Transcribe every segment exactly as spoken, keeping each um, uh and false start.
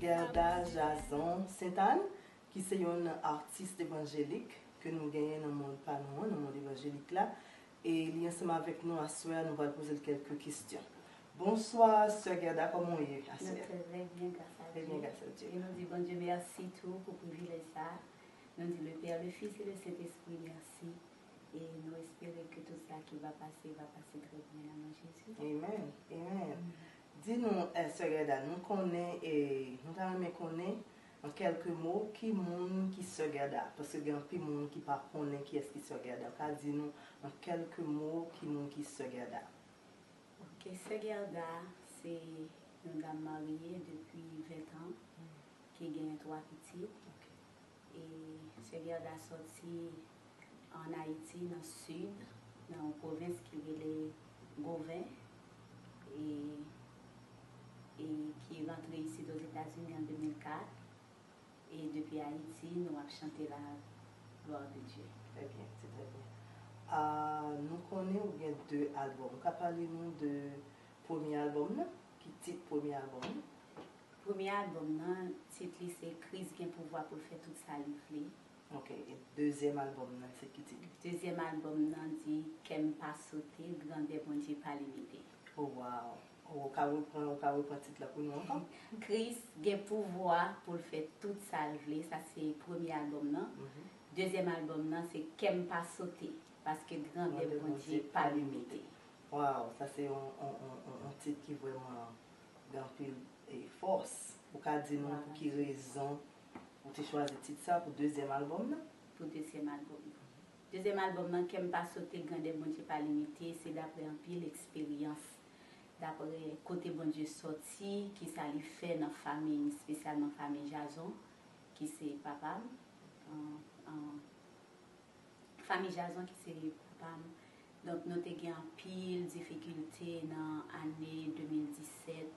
Gerda Jason Sentàn, ki se yon atis evanjelik ke nou genyen nan mond pa nou an, nan mond evanjelik la. E li ansanm avèk nou aswè a, nou pral poze l kèlke kesyon. Bonswa, sè Gerda, kòman w ye aswè a? Très bien, grâce à Dieu. Très bien, grâce à Dieu. E nou di Bondye mèsi tou pou privilèj sa a. Nou di le Père, le Fils et le Saint-Esprit mèsi. E nou espere ke tout sa ki va pase, va pase très bien nan non Jezi. Amen. Amen. Di nou, eh, sè Gerda, nou konnen, eh, nou ta renmen konnen, an kèlke mo, ki moun ki sè Gerda. Paske gen anpil moun ki pa konnen kiyès ki sè Gerda. Ou ka di nou, an kèlke mo, ki moun ki sè Gerda. Ok, sè Gerda, se yon dam marye depi ven tan, ki genyen twa pitit. E sè Gerda sòti ann Ayiti, nan sid, nan yon pwovens ki rele Goven, e, e ki rantre isit Ozetazini an de mil kat. E depi Ayiti, nou ap chante la gloire de Dieu. Très bien, c'est très bien. Ah, nou konnen ou gen de albòm. Ou ka pale nou de premye albòm nan? Ki tit premye albòm nan? Premye albòm nan, tit li se Kris gen pouvwa pou l fè tout sa li vle. Ok, e dezyèm albòm nan, se ki tit li? Dezyèm albòm nan di Kè m pa sote, grandè Bondye pa limite. Oh, wow! Oh, ou ka repran, ou ka repran tit la pou nou ankò? Kris gen pouvwa pou l fè tout sa l vle, sa se premye albòm nan. Mhm. Dezyèm albòm nan se Kè m pa sote, paske grandè Bondye pa limite. Wow, sa se yon, yon, yon, yon, yon tit ki vrèman gen anpil, e, fòs. Ou ka di nou pou ki rezon ou te chwazi tit sa pou dezyèm albòm nan? Pou dezyèm albòm nan. Dezyèm albòm nan, Kè m pa sote, grandè Bondye pa limite, se daprè anpil eksperyans. Daprè kote Bondye sòti, kisa li fè nan fanmi, espesyalman fanmi Jason, ki se papa m. An, an, Fanmi Jason ki se papa m. Donk, nou te gen anpil difikilte nan ane de mil disèt,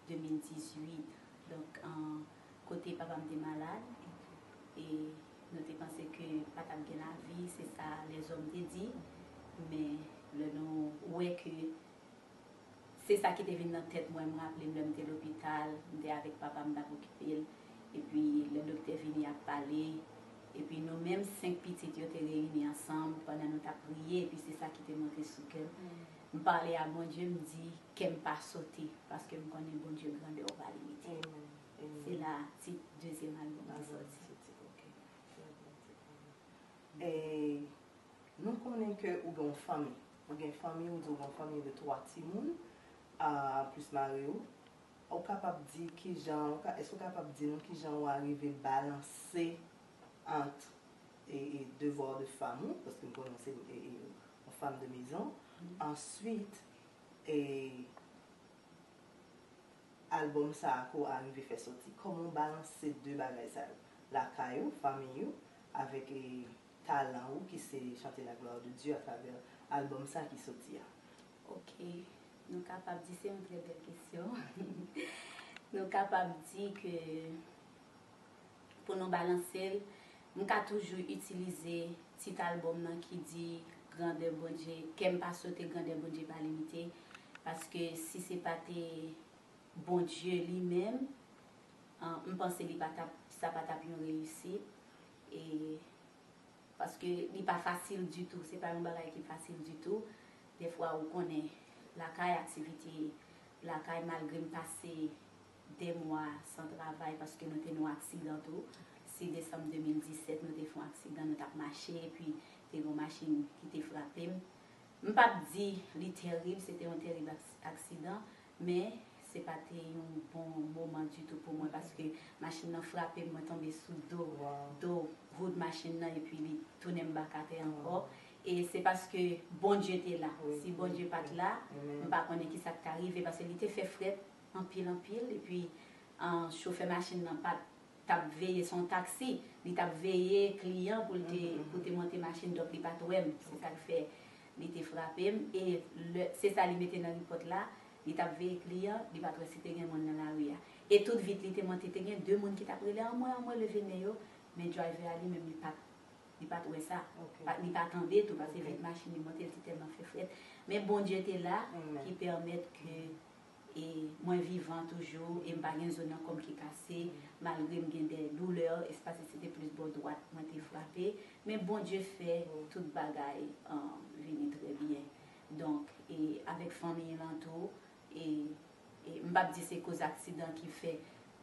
de mil dizuit. Donk, an, kote papa m te malad, e nou te panse ke pa t ap gen lavi, se sa lèzòm te di. Men, lè nou wè ke Se sa ki te vin nan tèt mwen, m raple m lè m te lopital, m te avèk papa m, m t ap okipe l. Epi lè doktè vini ap pale, epi nou menm senk pitit yo te reyini ansanm pandan nou t ap priye, epi se sa ki te monte sou kè m. M pale a Bondye, m di, kè m pa sote, paske m konnen Bondye grandè w pa limite. Amen. Amen. Se la tit dezyèm albòm nan sòti. Sòti, ok. Trè byen, trè byen. E Nou konnen ke ou gen yon fanmi. Ou gen fanmi, ou di ou gen yon fanmi de twa timoun, a, plis mari w. Ou kapab di kijan, ou ka, èske ou kapab di nou kijan ou arive balanse ant, e, e, devoir de femme ou, paske m konnen w se, e, e, yon femme de maison. Answit, e, albòm sa a ke w arive fè sòti? Kòman w balanse de bagay sa yo? Lakay ou, fanmi ou, avèk, e, talan ou ki se chante la gloire de Dieu atravè albòm sa ki sòti a? Ok, nou kapab di se yon trè bèl kesyon. Nou kapab di ke pou nou balanse l, m ka toujou itilize tit albòm nan ki di grandè Bondye, kè m pa sote, grandè Bondye pa limite, paske si se pa te Bondye li menm, an, m panse li pa t ap, sa pa t ap yon reyisit. E paske li pa fasil ditou, se pa yon bagay ki fasil ditou. Dèfwa ou konnen lakay, aktivite lakay, malgre m pase de mwa san travay paske nou te nan yon aksidan tou. Sis desanm de mil disèt, nou te fè yon aksidan, nou t ap mache, epi te gen yon machin ki te frape m. M p ap di li terib, se te yon terib aks-, aksidan, men se pa te yon bon moman ditou pou mwen, paske machin nan frape m, mwen tonbe sou do, do wout machin nan, epi li tounen m bak atè ankò. E se paske Bondye te la. Si Bondye pa t la, m pa konnen ki sa k ta rive, paske li te fè frèt anpil, anpil, epi, an, chofè machin nan pa t t ap veye, se yon taksi, li t ap veye kliyan pou l te, pou te monte machin, donk li pa t wè m. Se sa k fè li te frape m. E lè, se sa li mete nan report la, li t ap veye kliyan, li pa t wè si te gen moun nan lari a. E tout vit li te monte, te gen de moun ki t ap rele, "Anmwe, anmwe, leve men yo." Men driver a li menm, li pa t, li pa t wè sa. Pa, li pa tande tou, paske vit machin li monte, li te tèlman fè frèt. Men Bondye te la, ki pèmèt ke E mwen vivan toujou, e m pa gen zo nan kò m ki kase, malgre m gen de doulè, espase se te plis bò dwat mwen te frape, men Bondye fè tout bagay, um, vini trè byen. Donk, e avèk fanmi lan tou, e, e m p ap di se koz aksidan ki fè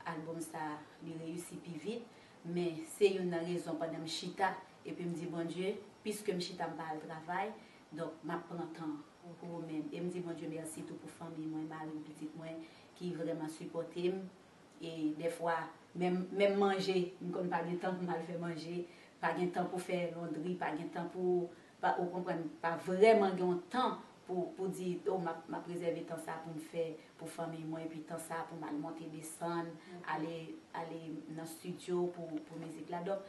albòm sa li reyisi pi vit, men se youn nan rezon pandan m chita, epi m di, Bondye, piske m chita m pa al travay, donk m ap pran tan pou ou menm. E m di Bondye mèsi tou pou fanmi mwen, mari m, pitit mwen, ki vrèman sipòte m. E dèfwa, menm, menm manje, m konn pa gen tan pou m al fè manje, pa gen tan pou fè londri, pa gen tan pou, pa, ou konprann, pa vrèman gen yon tan pou, pou di, o, m ap, m ap rezève tan sa pou m fè pou fanmi mwen, epi tan sa pou m al monte desann, ale, ale nan estidyo pou, pou mizik la. Donk,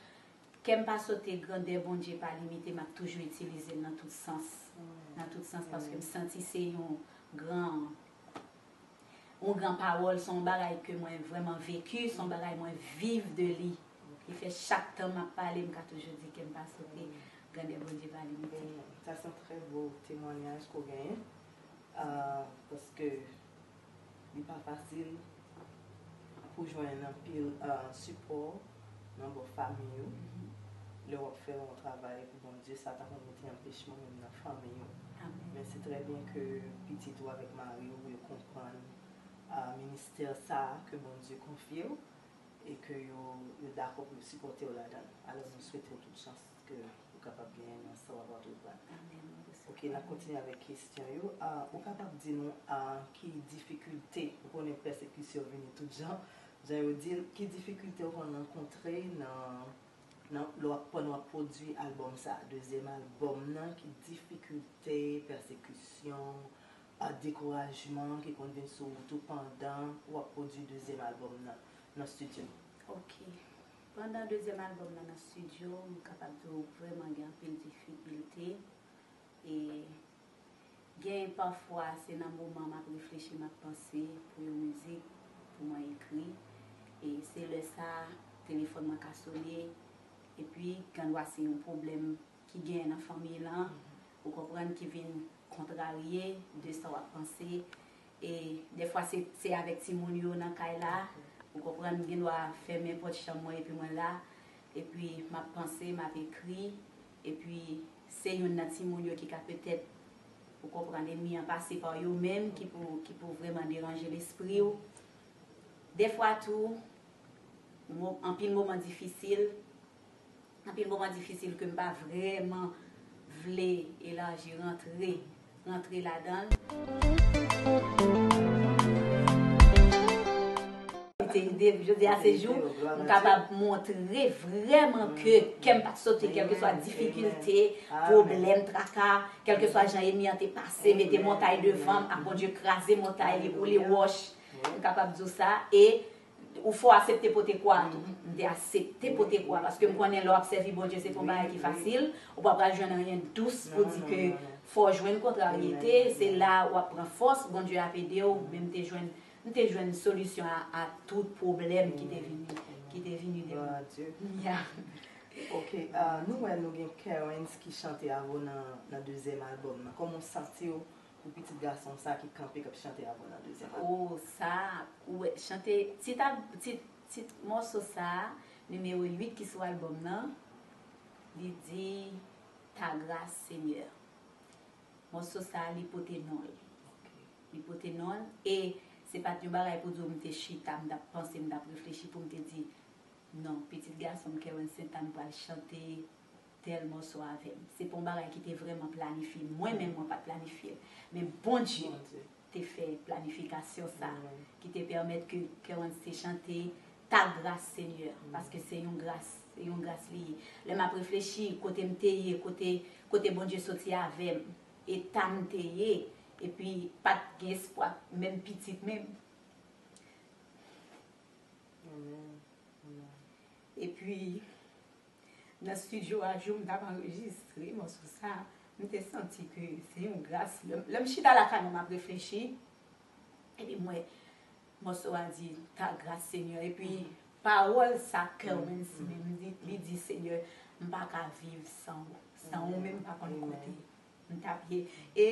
kè m pa sote, grandè Bondye pa limite, m ap toujou itilize l nan tout sans. Nan tout sans, paske m santi se yon gran, yon gran pawòl, se yon bagay ke mwen vrèman veki, se yon bagay mwen viv de li. Ki fè chak tan m ap pale, m ka toujou di kè m pa sote, grandè Bondye pa limite. Sa se yon trè bo temwanyaj ke w genyen, ah, paske li pa fasil pou jwenn anpil, ah, sipò nan bò fanmi w. Lè w ap fè yon travay pou Bondye, sa ta konn mete anpechman menm nan fanmi w. Men se trè byen ke pitit ou avèk mari w yo konprann, ah, ministè sa a ke Bondye konfye w e ke yo, yo dakò pou yo sipòte w ladan l. Alò, nou swete w tout chans ke ou kapab genyen nan sa w ap antreprèn. Ok, n ap kontinye avèk kesyon yo. Ah, ou kapab di nou, ah, ki difikilte, ou konnen pèsekisyon vini tout jan, jan yo di l, ki difikilte ou konn rankontre nan, nan, lè w ap, pandan w ap pwodui albòm sa, dezyèm albòm nan, ki difikilte, pèsekisyon, ah, dekourajman ki konn vin sou wout ou pandan w ap pwodui dezyèm albòm nan, nan estidyo? Ok. Pandan dezyèm albòm nan nan estidyo, m kapab di w vrèman gen anpil difikilte. E gen pafwa, se nan moman m ap reflechi, m ap panse pou yon mizik pou mwen ekri. E se lè sa, telefòn mwen ka sone, epi gannwa se yon pwoblèm ki genyen nan fanmi lan, ou konprann, ki vin kontrarye de sa w ap panse. E dèfwa se, se avèk timoun yo nan kay la, ou konprann, m gen dwa fèmen pòt chanm mwen epi mwen la, epi m ap panse, m ap ekri, epi se youn nan timoun yo ki ka petèt, ou konprann, ènmi an pase pa yo menm, ki pou, ki pou vrèman deranje lespri w. Dèfwa tou, mo-, anpil moman difisil, anpil moman difisil ke m pa vrèman vle elaji, rantre, rantre ladan l. Jodi a se jou m kapab montre vrèman ke kè m pa t sote, kèlkeswa difikilte, pwoblèm, traka, kèlkeswa jan ènmi an te pase, mete montay devan m, a Bondye kraze montay, li woule wòch. M kapab di w sa. E ou fè w aksepte pote kwa a tou. M te aksepte pote kwa, paske m konnen lè w ap sèvi Bondye, se pa yon bagay ki fasil. Ou pa pral jwenn anyen dous pou di ke fò w jwenn kontraryete, se la w ap pran fòs, Bondye ap ede w, men m te jwenn, m te jwenn solisyon a, a tout pwoblèm ki te vini, ki te vini devan m. Ok, ah, nou wè nou gen Kerens ki chante avè w nan, nan dezyèm albòm nan. Kòman w santi w pou pitit gason sa ki kanpe k ap chante avè w nan dezyèm albòm? O, sa, ou wè, chante, tit, tit, tit mòso sa, nimewo uit ki sou albòm nan, li di, Ta grâce, Seigneur. Mòso sa, li pote non l. Li pote non l, e se pa t yon bagay pou di w m te chita, m t ap panse, m t ap reflechi pou m te di, non, pitit gason m, Kerens Sentàn, pral chante tèl mòso avè m. Se pa yon bagay ki te vrèman planifye. Mwen menm, mwen pa t planifye l. Men Bondye te fè planifikasyon sa, ki te pèmèt ke Kerens te chante Ta grâce, Seigneur, paske se yon gras, se yon gras li ye. Lè m ap reflechi kote m te ye, kote, kote Bondye soti avè m, eta m te ye, epi pa t gen espwa, menm pitit menm. Epi, nan estidyo a, jou m t ap anrejistre mòso sa, m te santi ke se yon gras. Lè, lè m chita lakay mwen, m ap reflechi, epi m wè mòso a di, Ta grâce, Seigneur. Epi, pawòl sa, Kerens menm, li, li di, Senyè, m pa ka viv san ou. San ou menm, m pa konn kote m t ap ye. E,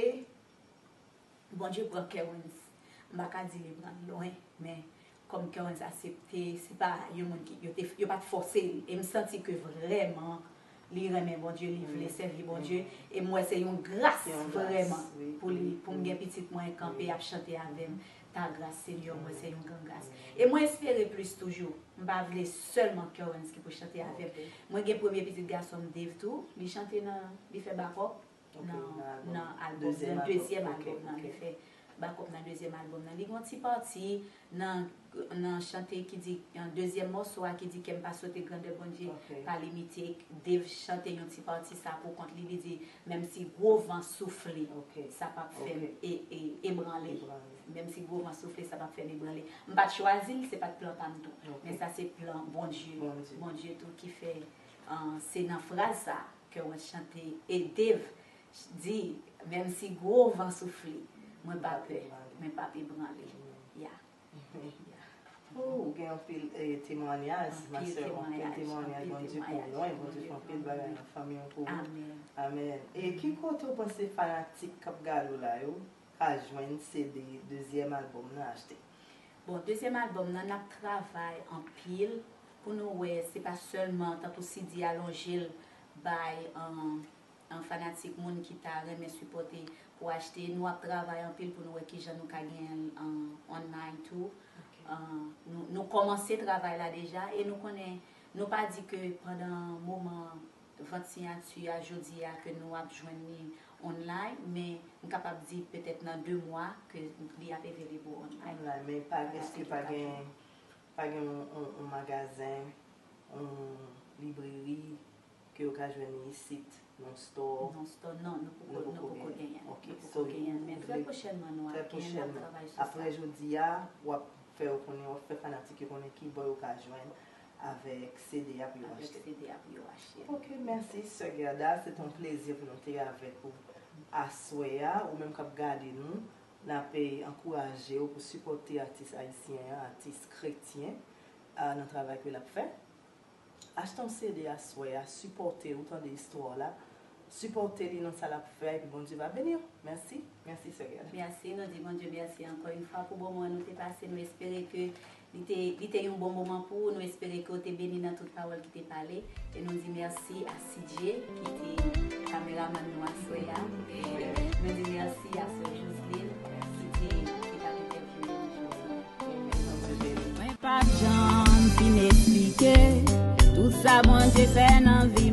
Bondye pran Kerens M pa ka di li pran l lwen, men kòm Kerwens asepte, se pa yon moun ki, yo te, yo pa t fòse l. E m santi ke vrèman, li renmen Bondye, li vle sèvi Bondye. E m wè se yon gras vrèman pou li, pou m gen pitit mwen kanpe ap chante avè m. Ta gras, Senyè, m wè se yon gran gras. E mwen espere plis toujou. M pa vle sèlman Kerwens ki pou chante avè m. Mwen gen premye pitit gason m, Dave, tou. Li chante nan, li fè bakòp nan, nan albòm, nan dezyèm albòm nan. Li fè bakòp nan dezyèm albòm nan. Li gen yon ti pati nan, nan chante ki di, nan dezyèm mòso a ki di, kè m pa sote grandè Bondye, pa limite. Dave chante yon ti pati sa pou kont li, li di, menm si gwo van soufle, sa p ap fè m e, e, ebranle. Menm si gwo van soufle, sa p ap fè m ebranle. M pa t chwazi l, se pa t plan pa m tou. Men sa se plan Bondye. Bondye tou ki fè, ah, se nan fraz sa, Kerwens chante e Dave di, menm si gwo van soufle, mwen pa pè, mwen p ap ebranle. Ya. Oh, ou gen anpil eh, temwanyaj, ma sè, anpil temwanyaj. Bondye pou mwen, Bondye fè anpil bagay nan fanmi w pou ou. Amèn. E ki kote w panse fanatik k ap gade w la yo ka jwenn CD dezyèm albòm nan achte? Bon, dezyèm albòm nan, n ap travay anpil pou nou wè, se pa sèlman tankou CD a lonje l bay an, an fanatik, moun ki ta renmen sipòte pou achte. Nou ap travay anpil pou nou wè kijan nou ka genyen l an online tou. An, nou, nou kòmanse travay la deja e nou konnen, nou pa di ke pandan moman vant siyati a jodi a ke nou ap jwenn li online, men m kapab di petèt nan de mwa ke li ap available online. Online, men pa, èske pa gen, pa gen yon, yon, yon magazen, yon libreri ke yo ka jwenn li isit, yon store? Non, store, non, nou poko, nou poko genyen. Ok, nou poko genyen, men trè pwochènman nou ap genyen, n ap travay sou sa. Apre jodi a, w ap fè yo konnen, w ap fè fanatik yo konnen ki bò yo ka jwenn avèk CD a pou yo achte. Avèk CD a pou yo achte. Ok, mèsi, Sè Gerda. Se te yon plezi pou nou te avèk ou aswè a. Ou menm k ap gade nou, n ap ankouraje w pou sipòte atis ayisyen an, atis kretyen, a, nan travay ke l ap fè. Achte yon CD aswè a, sipòte l, ou tande istwa w la. Sipòte li nan sa l ap fè, epi Bondye va beni w. Mèsi. Mèsi, Sè Gerda. Mèsi, nou di Bondye mèsi ankò yon fwa pou bon moman nou te pase. Nou espere ke li te, li te yon bon moman pou ou. Nou espere ke w te beni nan tout pawòl ki te pale. E nou di mèsi a CJ, ki te kameramann nou aswè a. E nou di mèsi a sè Joseline, ki te, ki t ap entèvyou nou jodi a. Mwen pa t janm fin eksplike tout sa Bondye fè nan vi